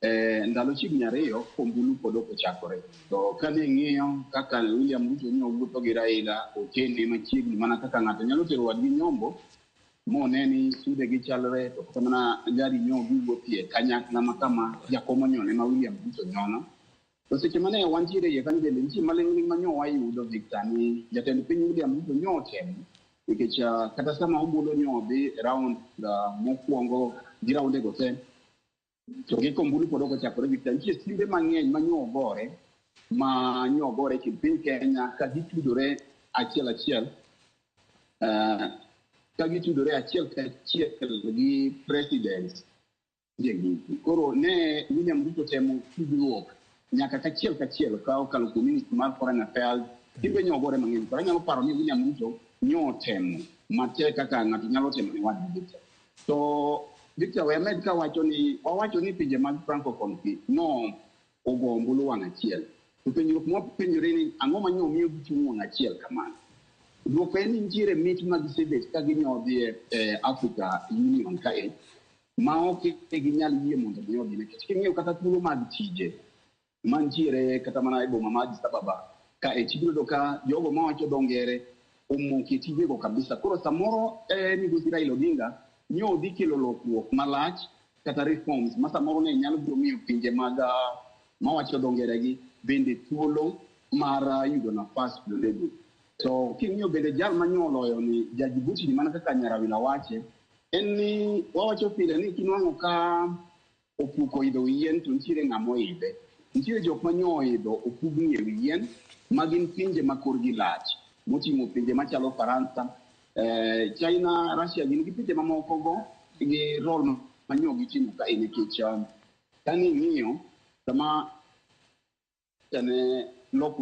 Ndalo chiegni ariyo kombulu pod ok ochakore. To kane ing'iyo kaka William Ruto ne owuotho gi Raila, otene machiegni mana kaka ng'ato nyalo tero wadgi nyombo mone ni sude gi chalre to kata mana gari nyo giwuothie kanyakla ma kama jakom onyone ma William Ruto nyono. To seche mane wantiere iye kanyo bende nitie maling'ling' ma nyo wayudo Victor ni jatend piny William Ruto nyo otemo nikech kata sama ombulu nyo odhi e round mokwongo gi raunde go te to gi kombulu pod ok ochakore Victor nitie simbe mang'eny ma nyo ogore ma nyo ogore e kind piny Kenya ka gitudore achiel achiel ka gitudore achiel kachiel gi president. Koro ne William Ruto temo tudruok nyaka kachiel kachiel ka okalo kuom minister mar foreign affairs simbe nyo ogore mang'eny. Koro anyalo paro ni William Ruto nyo otemo matek kaka ng'ato nyalo temo ne wadgi Victor. To Victor we amed kawacho ni wawacho ni pinje mag Francophone gi no ogo ombulu wang' achiel. To penjruok mwapenjore ni ang'o ma nyo miyo gichung' wang' achiel kamano? Dwoko en ni nitiere mich ma gisebet ka ginyodhie e Africa Union kae ma ok ginyal yie mondo mi odhi nikech king'iyo kata thuolo mag tije mantiere kata mana e boma ma Addis Ababa ka e tibiro yudo ka jogo mawacho dho ngere omoke tijego kabisa. Koro samoro migosi Raila Odinga nyo dhi kelo lokruok malach kata reforms ma samoro ne nyalo biro miyo pinje mag mawacho dho ngere gi bende thuolo mar yudo nafas kuondego. To king'iyo bende jal manyo oloyo ni ja Djibouti ni mana kaka Nyarawila wache en ni wawacho pile ni kinwang'o ka opuk oidho wi yien to nitiere ng'ama oidhe. Nitiere jok ma nyo oidho opugni e wi yien ma gin pinje ma korgi lach moting'o pinje machalo Faransa, China, Russia gin gi pinje mamoko go gi role ma nyo gitimo kae nikech kane ing'iyo sama ne lokruok